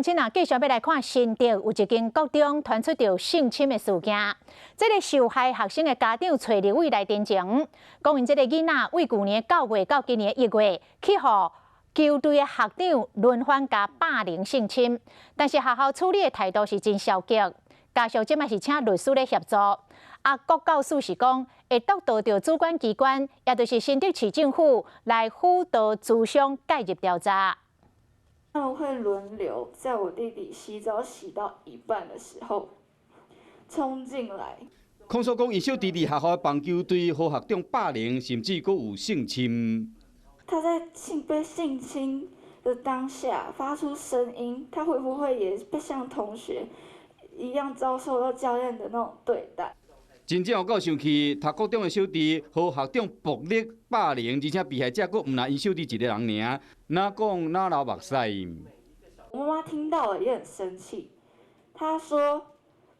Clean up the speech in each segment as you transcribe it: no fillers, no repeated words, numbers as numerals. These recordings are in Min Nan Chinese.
今仔繼續欲來看新竹有一間國中傳出著性侵的事件，這个受害學生的家長揣立委來陳情，講𪜶這个囡仔對舊年9月到今年1月，去予球隊的學長輪番共霸凌性侵，但是學校處理的態度是真消極，家屬這擺是請律師來協助。啊，國教署是講會督導著主管機關，也就是新竹市政府來輔導諮商介入調查。他們會輪流在我弟弟洗澡洗到一半的時候衝進來。控訴講，𪜶小弟佇學校的棒球隊予學長霸凌，甚至閣有性侵。他在被性侵的當下發出聲音，他會不會也被像同學一樣遭受到教練的那種對待？真正有夠生氣，讀國中的小弟予學長暴力霸凌，而且被害者閣毋但𪜶小弟一个人爾，哪講哪流目屎。我媽媽聽到了也很生氣，她說：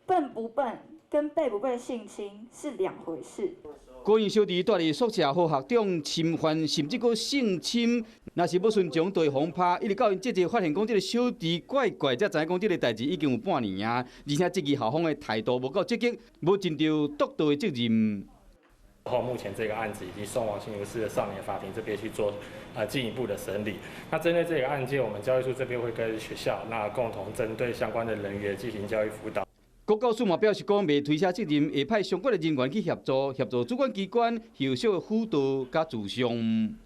笨不笨跟被不被性侵是兩回事。果𪜶小弟蹛佇宿舍予學長侵犯，甚至閣性侵，若是欲順從，就會予人拍。一直到𪜶姐姐發現講這个小弟怪怪，才知影講這个代誌已經有半年啊。而且質疑校方的態度無夠積極，無盡著督導的責任。後目前這個案子已經送往新竹市的少年法庭這邊去做進一步的審理。那針對這個案件，我們教育處這邊會跟學校那共同針對相關的人員進行教育輔導。國教署嘛表示講，袂推卸責任，會派相關的人員去協助，協助主管機關後續的輔導佮諮商。